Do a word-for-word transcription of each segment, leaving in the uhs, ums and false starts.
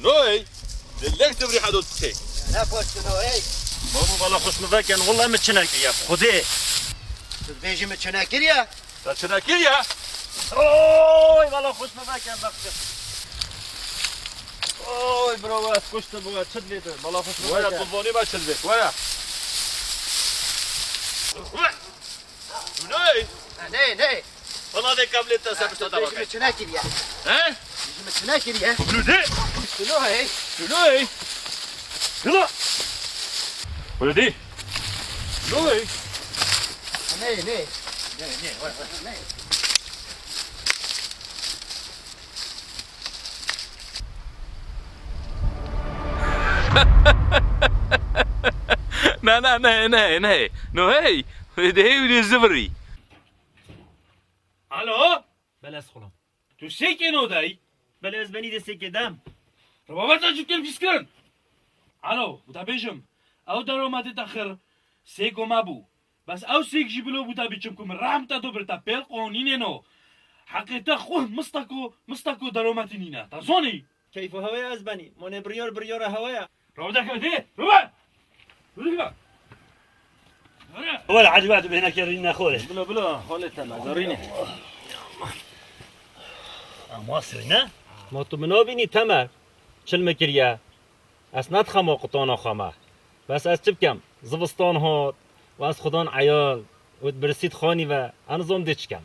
Noy, lek zivrî hado tê. Ne poşt Noy. Babo, bala xweş mi veken, wela min çi nekiriye, Xwedê. Tu dibêjî min çi nekiriye? Te çi nekiriye? Oy, bala xweş mi veken, bexşe. Oy, bro, we ez kuştim, we çi divê tu? Bala xweş mi veken. Waya, tu zonî me çi divê, waya. Noy. Ney, ney. Bana de kablê te ser pişta te bakay. Ji min çi nekiriye? He? Ji min çi nekiriye? Ney? Şunu hey. Şunu hey. Şunu. Öyle değil. Şunu hey. Ney, ney. Ney, ney, vay, vay, ney. Na, na, ne, ne, ne. No hey. Dê û dê zivirî. Alo? Belê ez xulam. Tu sêkê no dayî? Belê ez benî dê sêkê dem. Rebabeta cûkên pîskirin. Alo, bu da bêjim. Ew deromatê te xir sêko me bû. Bes ew sêk jî bilo bû te bî çimku min rehm te do bir te pêl qonînê no. Heqê te xwe mistako, mistako deromatî nîne. Te zonî? Keyfo hewe ya ez benî. Monê biryar biryara hewe ya. Rawda kevdê, Ruben! Ruben! Wala hadi wadi bihna kerîn nexore. Bila, bila, halê te me, zarîne. Ama suyne? Ma tu min nabînî Temer. Çil me kiriye. Ez nedixema qutana xwe me. Bes ez çi bikem? Zivistan hat û ez xudan eyal û di birisî dixanî ve, ez nizam dê çi kem.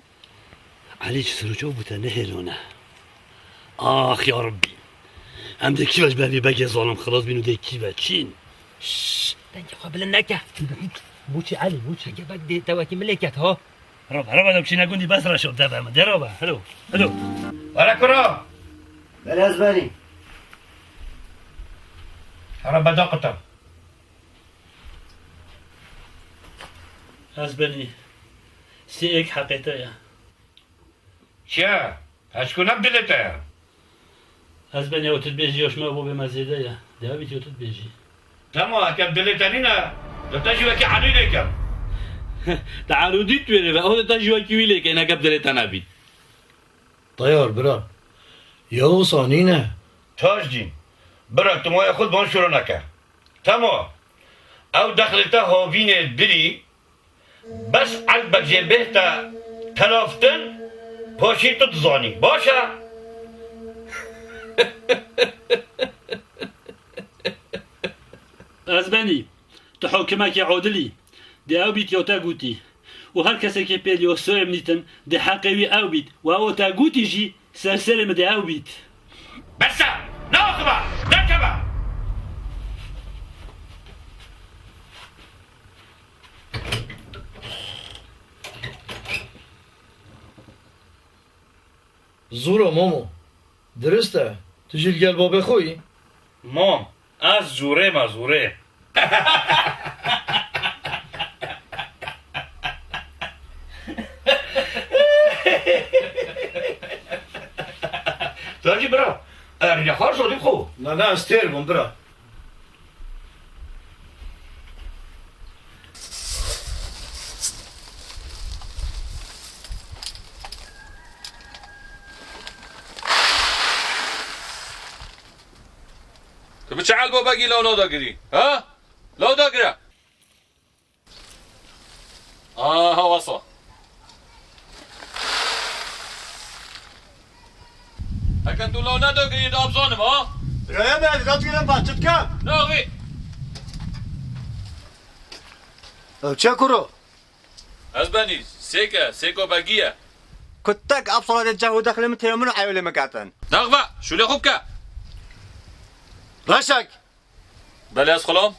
Elî çi sirûço bû te nehêlone. Ax ya Rebbî. Em dê kî ve ji ber vî begê zalim xilas bîn û dê kî ve çîn? Şşş, dengê xwe bilind neke. Bû çi Elî, bû çi? Heke beg dê te wekî milê ket ha. Roba, roba, dem çîne gundî bes reşo deve min. Dê roba, helo, helo. Were kuro. Belê ez benî. Roba da quta. Ez benî. Sê êk heqê te ye. Çiya? Ez ku ne bi dilê te ye. Ez benî ew tu dibêjî ya ji me bo bê me zêde ye. Dê ew bît ya tu dibêjî. Tema, heke bi dilê te nîne, li te jî wekî Elî lê kem. Te Elûdî tu wê lê ve, ew li te jî wekî wî lê ke, heke bi dilê te nebît. Teyar bira. Ya wisa nîne. Tajîn. Bira, tu maya xwe di van şûro neke. Tema. Ew dexlê te havînê dirî. Bes elbet jê bêhte telaftin, paşî tu dizanî. Baş e? Ez benî. Tu hokimekî adil î. Dê ew bît ya te gotî. Û her kesekî pêlî ya soyê min dîtin, dê heqê wî ew bît. Û ew te gotî jî, ser serê min dê ew bît. Bes e! Naxive! Nekeve! Zûr e Momo. Dirist e. Tu jî li gel babê xwe yî. Mam, ez zûrê me zûrê. Tacî bira, erîne xar zodî xo. Na, na, ez têr bûm bira. Tu bi çi elbobekî law nadagirî? Ha? Law dagire! Aha, wasa. Heke tu law nedagirî, da bizanim, ha? Raya me, ez radgirim, ba çi dikim? Naxî. Ew çi kuro? Ez benî, sêk e, sêko begî ye. Kutek, ev saxetê ceh û dexlê min têra min û eyalê min ketin. Naxive, şûlê xwe bike. Reşek. Belê ez xulam.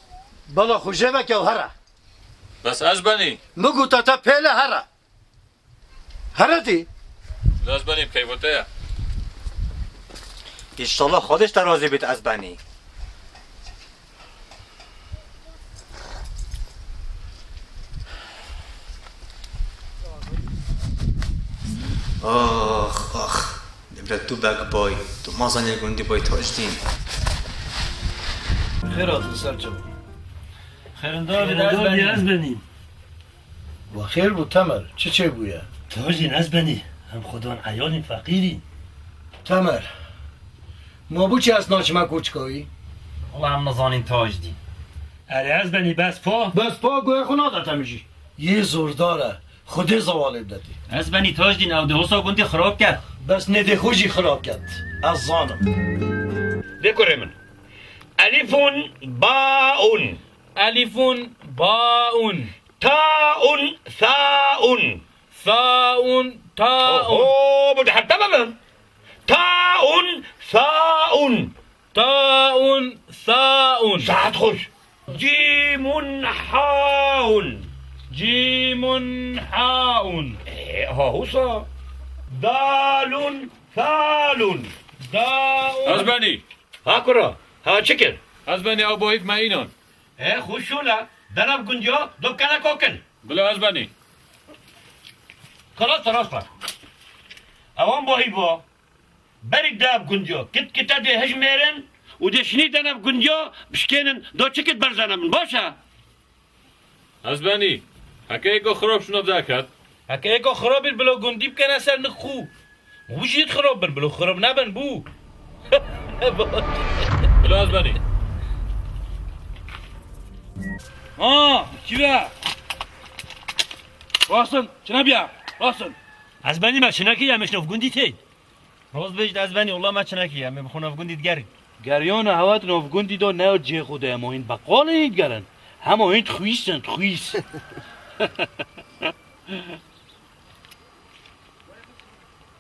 Bala xwe jê veke û here. Bes ez benî. Min gote te pêle here. Here dî. Ez benî, keyfo te ye. Înşallah Xwedê ji te razî bît ez benî. Ax, ax. Dibret tu bek bay. Tu mazanê gundî bay Tajdîn. Xêr hatin ser çav. Xêrindar, xêrindar, ez benî. Wa xêr bû Temer, çi çêbûye? Tajdîn, ez benî. Em xudan eyalîn, feqîrîn. Temer, Ma bo çi ez naçime koçika wî? Wela em nizanîn Tajdîn. Erê ez benî bes pa. Bes pa goya xwe nade te min jî. Yê zordar e. Xwedê zewalê bidetê. Ez benî Tajdîn ew dê wisa gundî xirab ket. Bes nê dê xwe jî xirab ket. Ez zanim. Lê kurê min. Elifun baun. Elifun baun. Taun saun. Saun taun. Oho, bu da hep tamam mı? Taun saun. Taun saun. Saat hoş. Cimun haun. Cimun haun. E, ha husa. Dalun salun. Daun. Ez benî. Ha kura. Ha çikir. Ez benî ew bohîf me înan. He, xwe şûle, derev gundiya, do kene kokin. Bila ez benî. Xelas, xelas be. Ewan bahî ba. Berî dev gundiya, kit kite dê hij mêrin û dê şinî denev gundiya, bişkênin, do çikit berzene min, baş e? Ez benî. Heke êka xirab şûna derket. Heke êka xirab bir bila gundî bikene ser nik xû. Û jî xirab bin, bilo xirab nebin bû. Bila ez benî. Ha, kî be? Rasin, çine biya, rasin. Ez benî me çinekî ye, me şinof gundî tê. Rost bêjit ez benî, wela me çinekî ye, me bi xwe nav gundî digerî. Geriyana hewa di nav gundî de ne cihê xwe de ye, ma hîn beqalên hîn digerin. Hema hîn dixwîsin, dixwîs.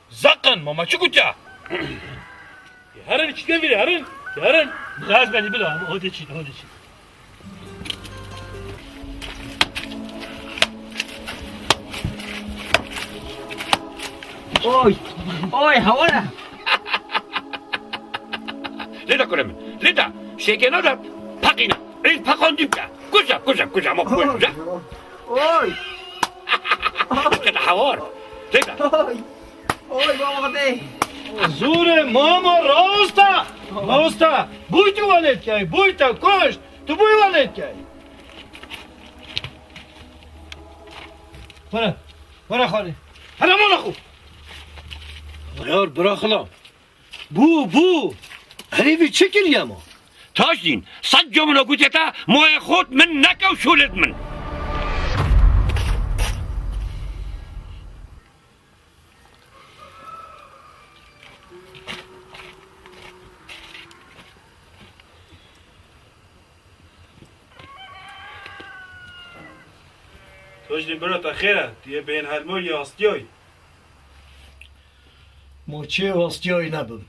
Zeqin, mama çi gotiya? Herin, çi devîrê, herin, herin. Bila ez benî, bila, hode çî, hode çî. Oy, oy, hawara. Lê de kurê min, lê de, şêkê nade, peqîne, îz peqandî bike. Kuja, kuja, kuja, ma kuja. Oy! Kuja de hawar. Lê de. Oy! Oy, baba de! Zûrê mama rast e! Rast e! Bûy tu welêt key, bûy te kuşt, tu bûy welêt key. Were, were xalê. Hele mala xwe. Yar bira xila. Bû, bû! Herî vî çi kiriye ma? Tajdîn, sed cem min gotiye te, moyê xwe min neke û şûlê min. Tajdîn bira te xêr e, tu yê bêhên helmoyî yê astiyayî. Ma çê westiyayî nebim.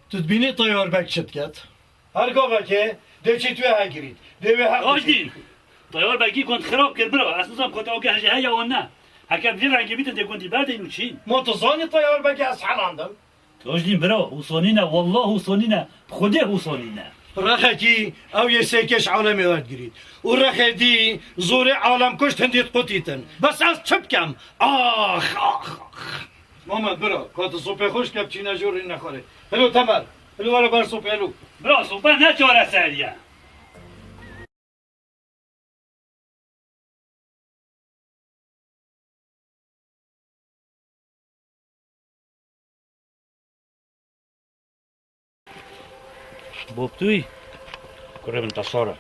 Tu dibînî Teyar Beg çi diket? Her gavekê dê çî tu yê hegirît. Dê wê heq Tajdîn! Teyar Begî gund xirab kir bira. Ez nizam ku te ew geh jî heye an ne. Heke bi vî rengî bîtin dê gundî berdin û çîn. Ma tu zanî Teyar Begî ez helandim? Tajdîn bira, hûsanî ne, wallah hûsanî ne. Bi Xwedê hûsanî ne. Rexekî ew yê sêkêş alemê werdigirît. Û rexê dî zorê alemkuş hindî diqutîtin. Bes ez çi bikem? Ax, ax, ax. Mame, bira, ka tu sopê xwe şikep çîne jor rî nexwarê. Hilo Temer, hilo were ber sopê hilo. Bira, sope ne çareser ye. Bobtûyî? Kurê min te sor e.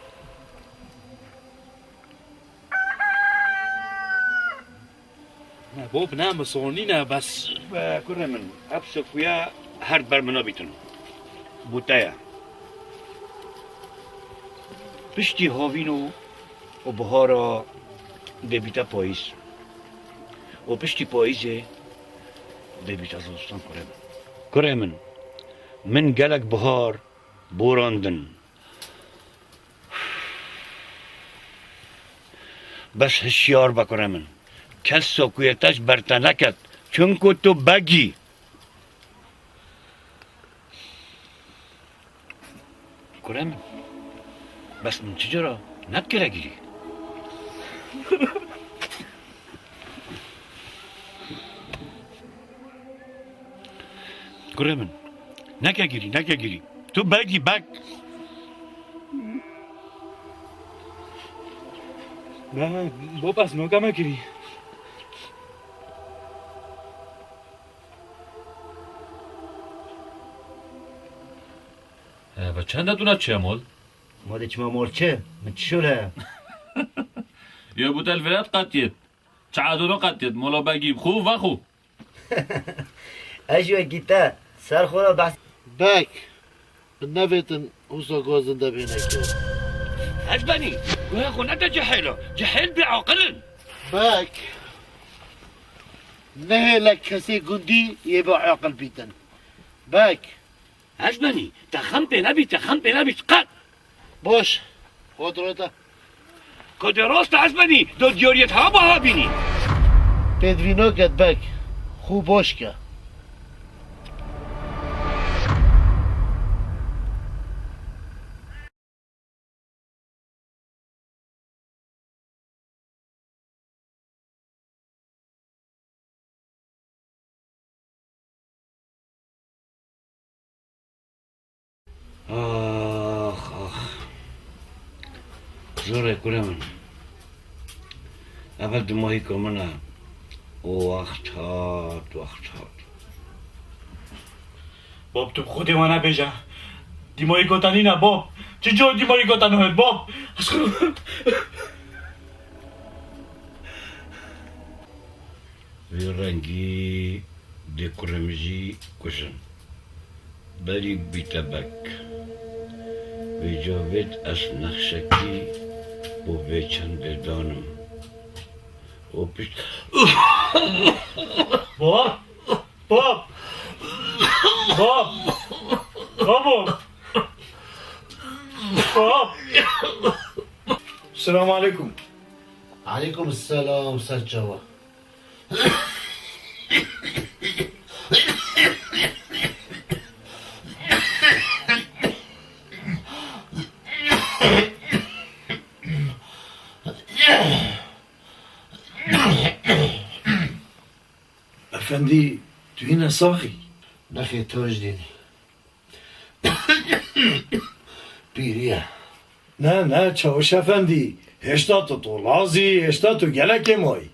Ne, Bob, ne, min sonî ne, bes. Be, kurê min, ev sokuya her ber min nabîtin. Bûte ye. Piştî havîn û, û bihara dê bîte payîz. Û piştî payîzê dê bîte zivistan, kurê min. Kurê min, min gelek bihar borandin. Bes hişyar be kurê min. Kes sokuya te ji ber te neket. Çunku tu begî. Kurê min. Bes min çi cara nedikire girî? Kurê min, neke girî, neke girî. Tu begî, beg. Ne, ne, bo bes, noka me girî. Eve çend e tu ne çiye mol? Ma de çima mol çi? Min çi şol heye? Yo bu telfilat qetiyet. Çi adoro qetiyet. Molo begî xu ve xu. Ez jî wekî te ser xwe re behs. Bek, bi nevêtin wisa gozin de bêne kir. Ez benî, guhê xwe nede cihêlo. Cihêl bêaqil in. Bek, nehêle kesê gundî yê bêaqil bîtin. Bek. Ez benî, te xem pê nebî, te xem pê nebî qet. Boş. Xwe dirota. Ku de rast ez benî, do diyoriyet ha baha bînî. Pêdivî naket bek. Xû boş ke. Ax, ax. Zor e kurê min. Eve dimahîka min e. O wext hat, wext hat. Bob, tu bi Xwedê wana bêje. Dîmayî gotanî ne, Bob. Çi cor dîmayî gotan hûn, Bob? Ez xwe- Vî rengî dê kurê min jî kujin. Berî bîte bek. Vê cavêt ez nexşekî û vê çendê danim. Û pişt- Bob! Bob! Bob! Bob! Bob! Selamun aleyküm. Aleyküm selam, serçava. Efendî, tu yine sax î? Nexê Tajdîn. Pîrî ye. Ne, ne, Çawiş Efendî, hêşta tu tolaz î, hêşta tu gelekê mayî.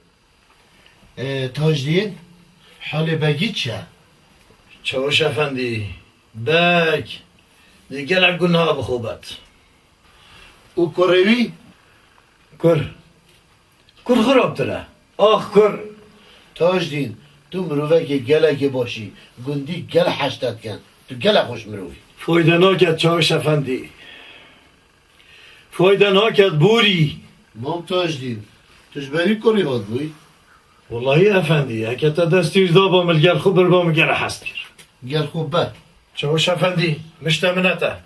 Ê, Tajdîn, halê begî çi ye? Çawiş Efendî, beg, dê gelek gunaha bi xwe bet. Û kurê wî? Kur. Kur xirabtir e. Ax kur. Tajdîn, tu mirovekê gelekê baş î. Gundî gelek hej te dikin. Tu gelek xweş mirov î. Fayde naket Çawiş Efendî. Fayde naket borî. Mam Tajdîn, tu ji berî kurê hatibûyî? Wellahî Efendî, heke te destî ji daba min li gel xwe birba min gelek hez kir. Gel xwe be. Çawiş Efendî, mişte min e te.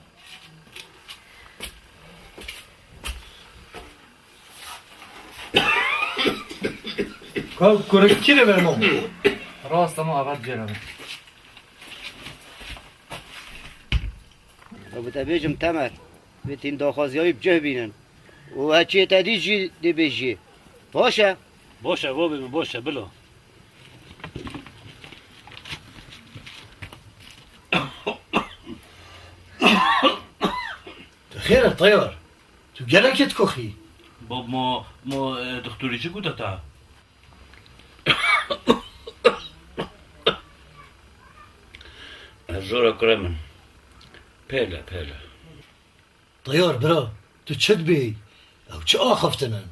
Ka kurik kî re ver mam? Rast ama avat geleme. Ew te bêjim Temer, vê tîn daxwaziyayî bi cih bînin. Û heçiyê te dî jî dê bêjî. Baş e? Baş e, bobê min, baş e, bilo. Tu xêr e Teyar? Tu gelekê dikoxî. Bab, ma, ma, e, doktorî çi gote te? Zor e kurê min. Pêle, pêle. Teyar bira, tu çi dibêyî? Ew çi axiftin in?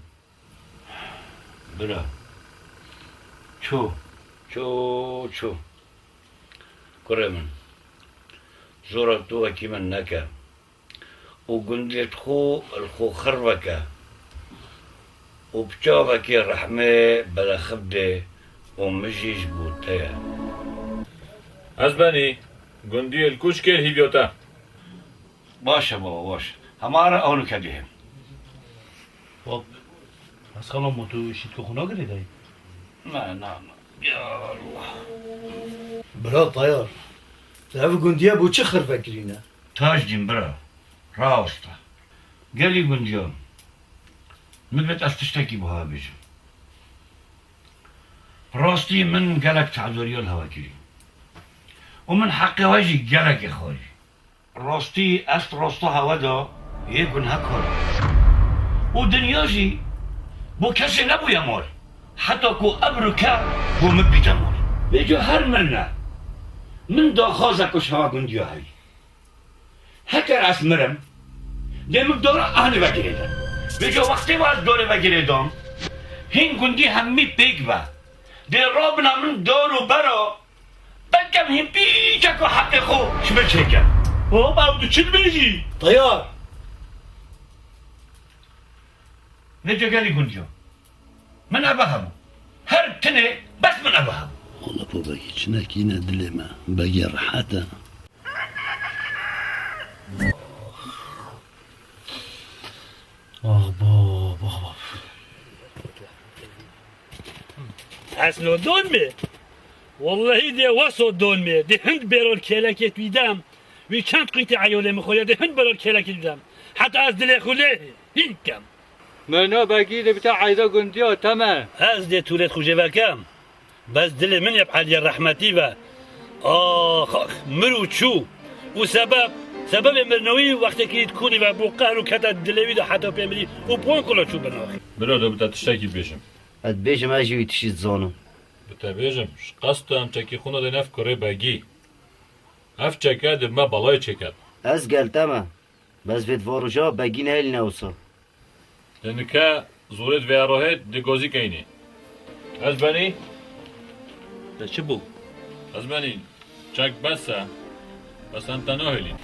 Bira. Ço. Ço, ço. Kurê min. Zora tu wekî min neke. Û gundê xwe li xwe xirveke. Û bi çavekê rehmê bere xibdê û min jî ji bo te ye. Ez benî, gundiyê li kuşkê li hîviya te. Baş e baba, baş e. Hema re ew nike dihêm. Bab, ez xelam ma tu şîtko xwe nagirê dayî? Na, na, na. Ya Allah. Bira Tayar, tu ev gundiye bo çi xirve kirîne? Tajdîn bira, rawesta. Gelî gundiyan, min divêt ez tiştekî buha bêjim. Bi rastî min gelek tehdoriya li hewe kirî. Û min heqê we jî gelekê xwarî. Rastî ez rasta hewe de yê gunehkar im. Û dinya jî bo kesê nebûye mal. Heta ku ebr û ke bo min bîte mal. Vêca her mirine min daxwaze ku ji hewe gundiya heyî. Heker ez mirim, dê min dora anî ve girêdin. Vêca wextê ve ez dorê ve girêdam, hîn gundî hemî pêk ve. Dê rabina min dor û bera, belkem hîn pîçeko heqê xwe ji min çêke. Baba, ew tu çi dibêjî? Teyar. Vêca gelî gundiya. Min eve hebû. Her tinê bes min eve hebû. Wala babekî çi nekîne dilê me. Begê rehet e. Ax bab, ax bab. Eslo don me. Wallahî dê weso don me. Dê hind berol kêlekê tu dam. Wî çend qîtî eyolê min xwe ye, dê hind berol kêlekê tu dam. Heta ez dilê xwe lê hîn kem. Meno begî li bite eyda gundiya te me. Ez dê tûlêt xwe jê vekem. Bes dilê min yê bi Eliyê rehmetî ve. Ax, ax, mir û çû. Û sebeb, sebebê mirnewî wextekî di kûnî ve bû qehr û kete dilê wî de heta pê mirî û pon kilo çû bin axir. Biro, do bi te tiştekî bêjim. Ez dibêjim, ez jî wî tiştî dizanim. Bi te bêjim, ji qas tu em çekî xwina dê nef kurê begî. Ev çeke di me belayê çêket. Ez gel te me. Bes vê di va roja begî nehêlîne wisa. Lê nike zorê di vê rohê di gozî keynî. Ez benî? Te çi bû? Ez benî. Çek bes e. Bes em te nahêlîn.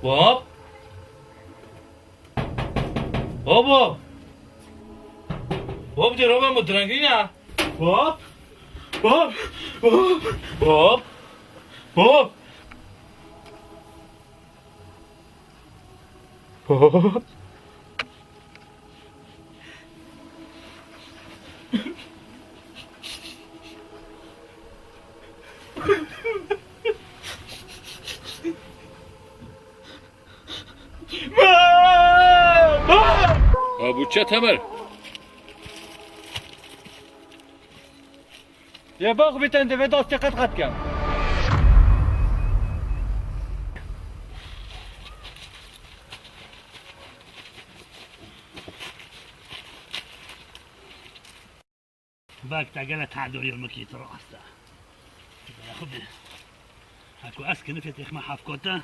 Wap. Hop, hop. Hop, dê roba min direngîne. Hop. Hop. Hop. Hop. Hop. Hop. Abu çet hemer. Yê bax bîtin divê dastê qet qet kem. Bak te gele tehdoriyê min kî tu rast e. Gele xwe bi. Heko ez kinifê têxme hefkote.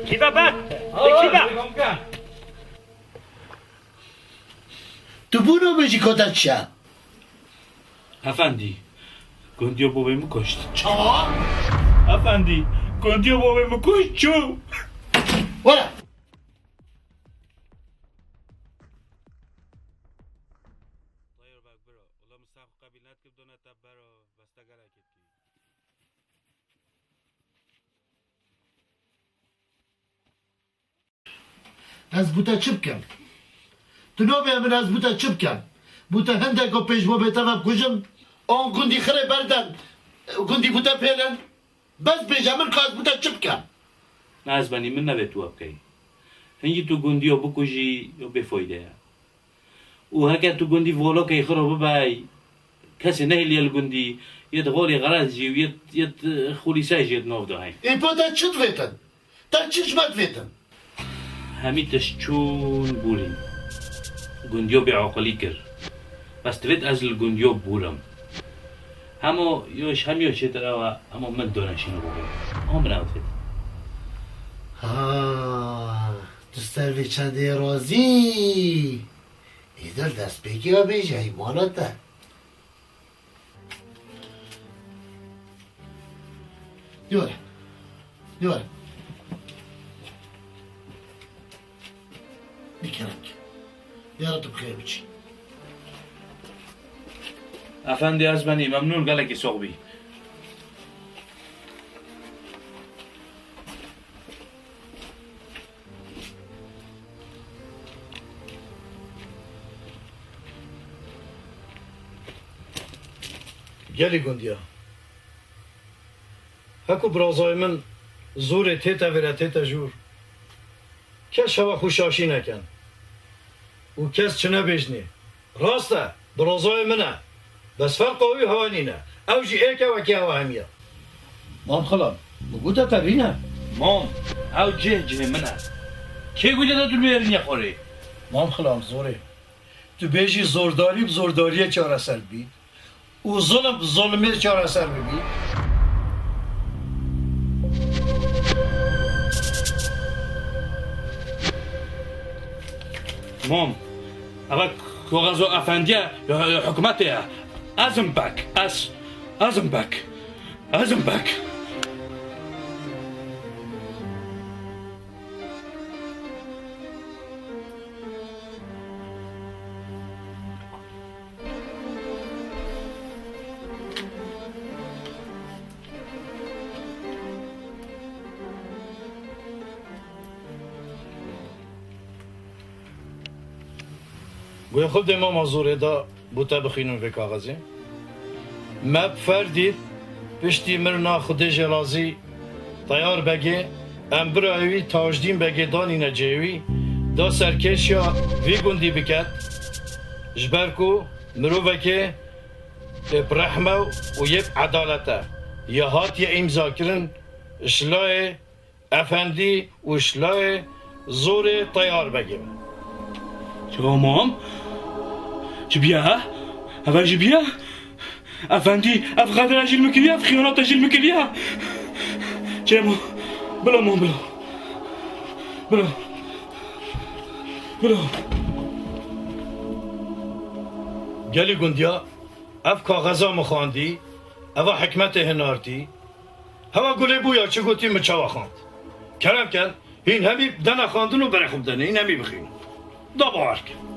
Kî be bak? Kî be? Tu bûno min jî kota çiya? Efendî, gundiyo bobê min kuşt. Çawa? Efendî, gundiyo bobê min kuşt çû. Were. Tayr bak biro. Wala min ser xwe qebîl nedikim, dona te bero, bes te gelekî dikî. Ez bû te çi bikim? Tu nabê min ez bû te çi bikim? Bû te hindeko pêş bobê te ve bikujim? On gundî xirê berden, gundî bû te pêlin? Bes bêje min ka ez bû te çi bikim? Na ez benî min nevê tu we bikey. Hingî tu gundiyo bikujî, yo bêfoyde ye. Û heke tu gundî volokê xwe ro bibey, kesê nehêliye li gundî, yê di holê xerez jî û yê, yê di xulîsay jî yê di nov de hey. Ê pa te çi divêtin? Te çi ji me divêtin? Hemî tişt çûn bûrîn. Gundiyo bêaqilî kir. Bes divêt ez li gundiyo bûrim. Hemo yo ji hemiyo çêtir ew e, hemo min done şîno bûrîn. Hema min ew divêt. Ha, tu ser vê çendê razî? Êdil destpêkê ya bêje, hey mala te. Yore. Yore. Bi kerem ke. Ya Reb tu bi xêr biçî. Efendî ez benî, memnûn, gelekî sox bî. Gelî gundiya. Heko birazayê min zorê tête vêre tête jûr. Kes hewa xwe şaşî neken. Û kes çi nebêjnê. Rast e, birazayê min e. Bes ferqa wî hewa nîne. Ew jî êk e wekî hewa hemî ye. Mam Xilam, min gote te bîne. Mam, ew cih cihê min e. Kê gote te tu nêrîne xwarê? Mam Xilam, zorê. Tu bêjî zordarî bi zordariyê çareser bibî û zulm bi zulmê çareser bibî. Mam, eve kaxezo efendiye ya, ya hikûmetê ye. Ez im bek, ez, ez im bek, ez im bek. Guhê xwe dê mama zorê da bo te bixwînim vê kaxezê. Me bi ferdî piştî mirina Xwedê jê razî Teyar Begê, em birayê wî Tajdîn Begê danîne cihê wî, da serkêşiya vî gundî biket, ji ber ku mirovekê, e, bi rehme û yê bi edalet e, ya hatiye îmzakirin ji layê Efendî û ji layê zorê Teyar Begê be. Tamam. Ji biya? Eve ji biya? Efendî, ev xedira jî li min kiriye, ev xiyanata jî li min kiriye. Çemo, bila mam, bila. Bila. Bila. Gelî gundiya, ev kaxeza min xwandî, eva hikmetê hinartî. Hewa gulê bûya çi gotî min çawa xwend. Kerem ken, hîn hemî dene xwendin û berê xwe bidene, hîn hemî bixwînin. Da bawer kin.